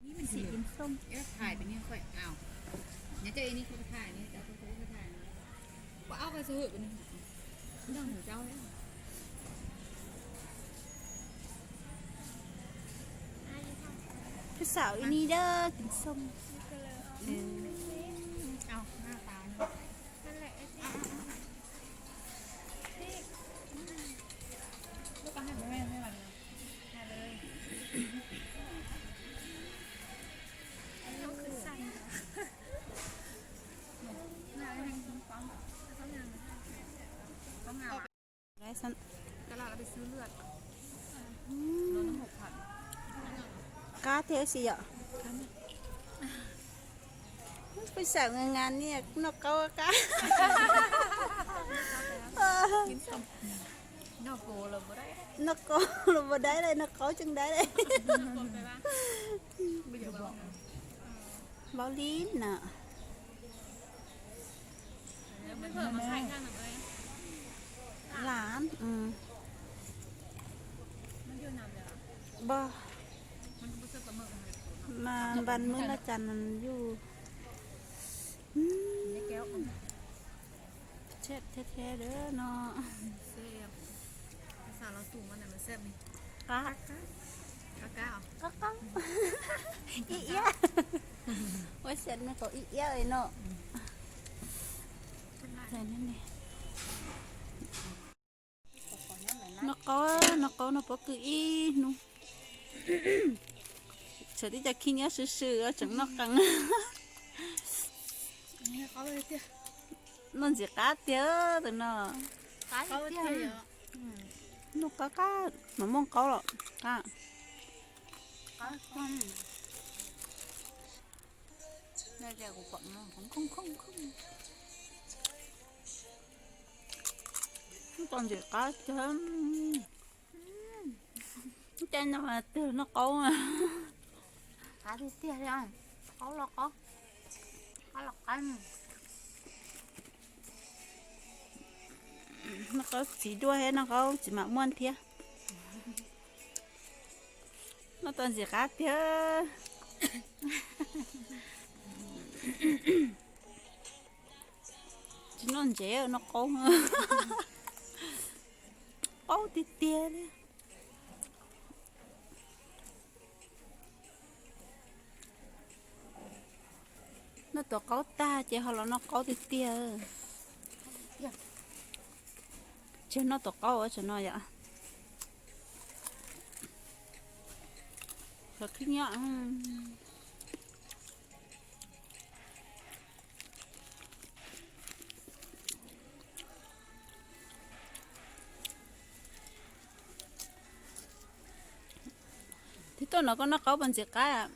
Ib xim dim xom. Ib thaj thais pem niag khoai au. Nyob coj ib niag khoai thais, nyob coj khoai thais. Ua ob khoai xu hwm pem niag. Nyob hauv coj. Peb xav ib niag dab dim xom. Au, hna tas. Lub koj haj pem me me mas. Qab thiab si yom. Peb xav ngas ngas niag noj qaub qab. Noj qaub los puas dai, noj qaub tseem dai. Npaum li na. Lam, npam mub laj cas yus. Thiab thiab thiab no. Qab, qab, qab, ib iab. Ua xyam me qau ib iab no. Noj qaub, noj qaub no pob kws ib hnub. Tshuav tib co khib nyob swm swm tseem noj qees. Noj ntxim qab tiag tus no. Noj qab qab, mas muaj qaub los qab. Noj ntxim qab tiag. Caij no mas twg noj qaub. Qab tiag tiag li, qaub los qaub, qab los qab. Noj qaub txiv duaj thiab noj qaub txiv mam muaj thiab. Noj tau ntxim qab tiag. Tsis noj ntsev noj qaub. Qaub tiag tiag li. Noj tus qaub tag ces ho los noj qaub tiag tiag. Tsis noj tus qaub ua tseem no yom. Cov khib nyob. Twb tuaj no koj noj qaub puas ntxim qab?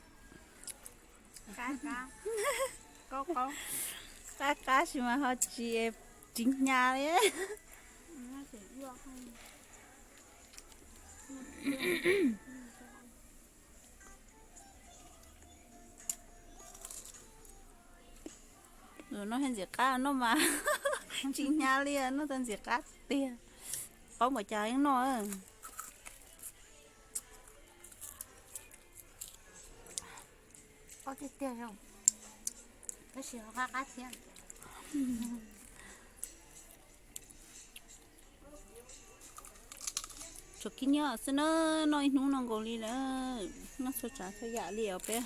Qab qab, sis mas ho tsis, tsis hnyav li. Noj thiaj ntxim qab, noj mas tsis hnyav li, noj tau ntxim qab tiag. Qaub npaum cas yeej noj. Qaub tiag tiag zoo, tab sis ho qab qab thiab. Tshuav khib nyob xwb na, noj ib hnub no nkaus li lawm, noj txhua tsav txhua yam li os peb.